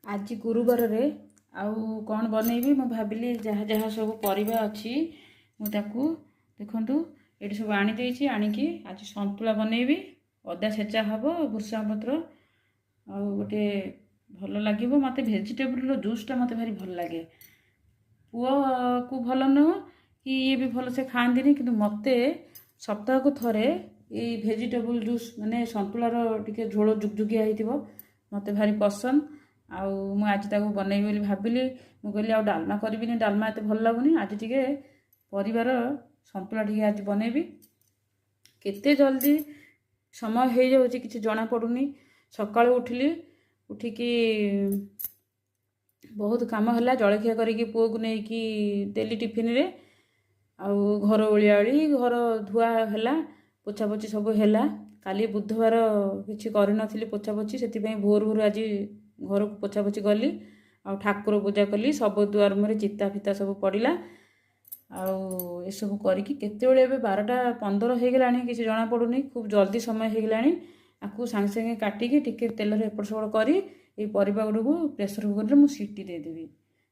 ଆଜି ଗୁରୁବାରରେ ଆଉ କ'ଣ ବନେଇବି ମୁଁ ଭାବିଲି, ଯାହା ଯାହା ସବୁ ପରିବା ଅଛି ମୁଁ ତାକୁ ଦେଖନ୍ତୁ ଏଠି ସବୁ ଆଣିଦେଇଛି। ଆଣିକି ଆଜି ସନ୍ତୁଳା ବନେଇବି। ଅଦା ଛେଚା ହେବ, ଭୃଷଙ୍ଗ ପତ୍ର ଆଉ ଗୋଟେ ଭଲ ଲାଗିବ ମୋତେ। ଭେଜିଟେବୁଲର ଜୁସ୍ଟା ମୋତେ ଭାରି ଭଲ ଲାଗେ। ପୁଅକୁ ଭଲ ନୁହଁ କି ଇଏ ବି ଭଲସେ ଖାଆନ୍ତିନି, କିନ୍ତୁ ମୋତେ ସପ୍ତାହକୁ ଥରେ ଏଇ ଭେଜିଟେବୁଲ ଜୁସ୍, ମାନେ ସନ୍ତୁଳାର ଟିକେ ଝୋଳ ଜୁଗଜୁଗିଆ ହେଇଥିବ, ମୋତେ ଭାରି ପସନ୍ଦ। ଆଉ ମୁଁ ଆଜି ତାକୁ ବନେଇବି ବୋଲି ଭାବିଲି। ମୁଁ କହିଲି ଆଉ ଡାଲମା କରିବିନି, ଡାଲମା ଏତେ ଭଲ ଲାଗୁନି। ଆଜି ଟିକେ ପରିବାର ସନ୍ତୁଳା ଟିକେ ଆଜି ବନେଇବି। କେତେ ଜଲ୍ଦି ସମୟ ହେଇଯାଉଛି କିଛି ଜଣାପଡ଼ୁନି। ସକାଳୁ ଉଠିଲି, ଉଠିକି ବହୁତ କାମ ହେଲା। ଜଳଖିଆ କରିକି ପୁଅକୁ ନେଇକି ଦେଲି ଟିଫିନରେ, ଆଉ ଘର ଓଳିଆଓଳି, ଘର ଧୁଆ ହେଲା, ପୋଛାପୋଛି ସବୁ ହେଲା। କାଲି ବୁଧବାର କିଛି କରିନଥିଲି ପୋଛାପୋଛି, ସେଥିପାଇଁ ଭୋରୁ ଭୋରୁ ଆଜି ଘରକୁ ପୋଛାପୋଛି କଲି ଆଉ ଠାକୁର ପୂଜା କଲି। ସବୁ ଦୁଆର ମୁହଁରେ ଚିତା ଫିତା ସବୁ ପଡ଼ିଲା। ଆଉ ଏସବୁ କରିକି କେତେବେଳେ ଏବେ 12:15 ହେଇଗଲାଣି କିଛି ଜଣାପଡ଼ୁନି। ଖୁବ୍ ଜଲ୍ଦି ସମୟ ହେଇଗଲାଣି। ଆକୁ ସାଙ୍ଗେ ସାଙ୍ଗେ କାଟିକି ଟିକେ ତେଲରେ ଏପଟ ସେପଟ କରି ଏଇ ପରିବା ଗୁଡ଼ିକୁ ପ୍ରେସର କୁକରରେ ମୁଁ ସିଟି ଦେଇଦେବି।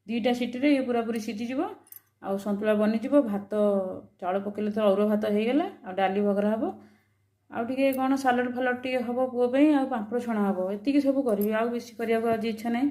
2ଟା ସିଟିରେ ଇଏ ପୁରାପୁରି ସିଝିଯିବ ଆଉ ସନ୍ତୁଳା ବନିଯିବ। ଭାତ ଚାଉଳ ପକେଇଲେ ତ ଅରୁଆ ଭାତ ହେଇଗଲା, ଆଉ ଡାଲି ବଘରା ହେବ, ଆଉ ଟିକେ କ'ଣ ସାଲାଡ଼ ଫାଲଡ଼ ଟିକେ ହେବ ପୁଅ ପାଇଁ, ଆଉ ପାମ୍ପଡ଼ ଛଣା ହେବ। ଏତିକି ସବୁ କରିବି, ଆଉ ବେଶୀ କରିବାକୁ ଆଜି ଇଚ୍ଛା ନାହିଁ।